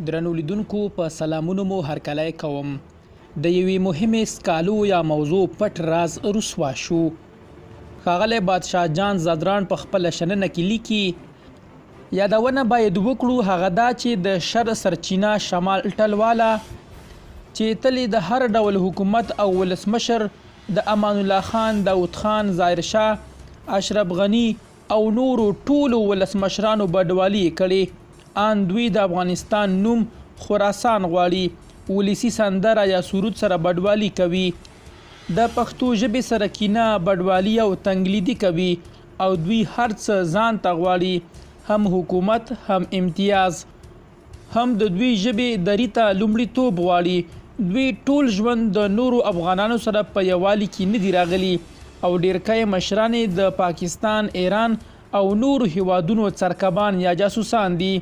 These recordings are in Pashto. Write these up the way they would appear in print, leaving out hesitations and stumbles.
درنو لیدونکو په سلامونو مو هرکلی کوم. د یوې مهمې سکالو یا موضوع پټ راز رسوا شو. ښاغلی بادشاه جان ځدراڼ په خپله شننه کې لیکي، یادونه باید وکړو هغه دا چې د شر سرچینه شمال ټلواله چې تل یې د هر ډول حکومت او ولسمشر د امان الله خان، داود خان، ظاهر شاه، اشرف غني او نورو ټولو ولسمشرانو بډوالي یې کړې، آن دوی د افغانستان نوم خراسان غواړي، ولسي سندره یا سرود سره بډوالي کوي، د پښتو ژبې سره کینه، بډوالي او تنګلیدي کوي او دوی هر څه ځان ته غواړي، هم حکومت، هم امتیاز. هم د دوی ژبې دري ته لومړیتوب غواړي. دوی ټول ژوند د نورو افغانانو سره په یووالي کې نه دي راغلي او ډېرکی مشران یې د پاکستان، ایران او نورو هېوادونو څرکبان یا جاسوسان دي.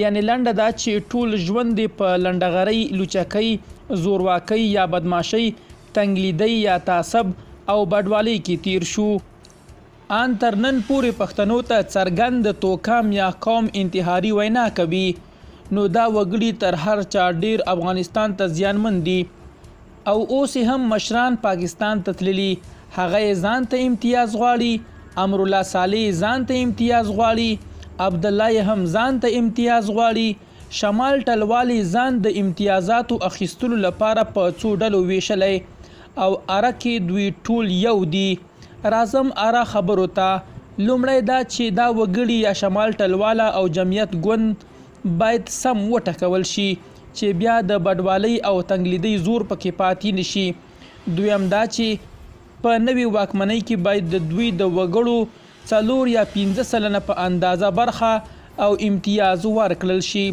یعنې لنډه دا چې ټول ژوند یې په لنډغرۍ، لوچکۍ، زورواکۍ یا بدمعاشۍ، تنګلیدۍ یا تعصب او بډوالۍ کې تېر شو. آن تر نن پورې پښتنو ته څرګند د توکم یا قوم انتحاري وینا کوي، نو دا وګړي تر هر چا ډېر افغانستان ته زیانمن دي او اوس یې هم مشران پاکستان ته تللي، هغه یې ځان ته امتیاز غواړي، امرالله صالح یې ځان ته امتیاز غواړي، عبدالله یې هم ځان ته امتیاز غواړي، شمال ټلوالې ځان د امتیازاتو اخیستلو لپاره په څو ډلو ویشلی او اره کې دوی ټول یو دي. راځم اره خبرو ته، لومړی دا چې دا وګړي یا شمال ټلواله او جمعیت ګوند باید سم وټکول شي چې بیا د بډوالۍ او تنګلیدۍ زور پکې پاتې نشي. دویم دا چې په نوې واکمنۍ کې باید د دوی د وګړو 4 یا 5% په اندازه برخه او امتیاز ورکړل شي.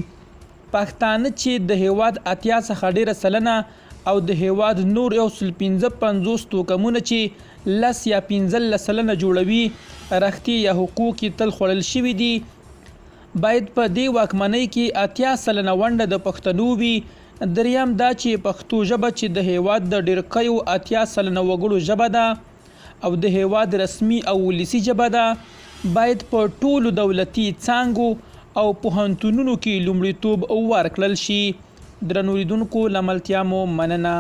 پښتانه چې د هېواد 80 څخه ډېره سلنه او د هېواد نور یو سل 55 توکمونه چې 10 یا 15% جوړوي، رښتې یا حقوق یې تل خوړل شوي دي، باید په دې واکمنۍ کې 80% ونډه د پښتنو وي. دریم دا چې پښتو ژبه چې د هېواد د ډېرکیو 80% وګړو ژبه ده او د هېواد رسمي او ولسي ژبه ده، باید په ټولو دولتي څانګو او پوهنتونونو کې لومړیتوب ورکړل شي. درنو لیدونکو له ملتیا مو مننه.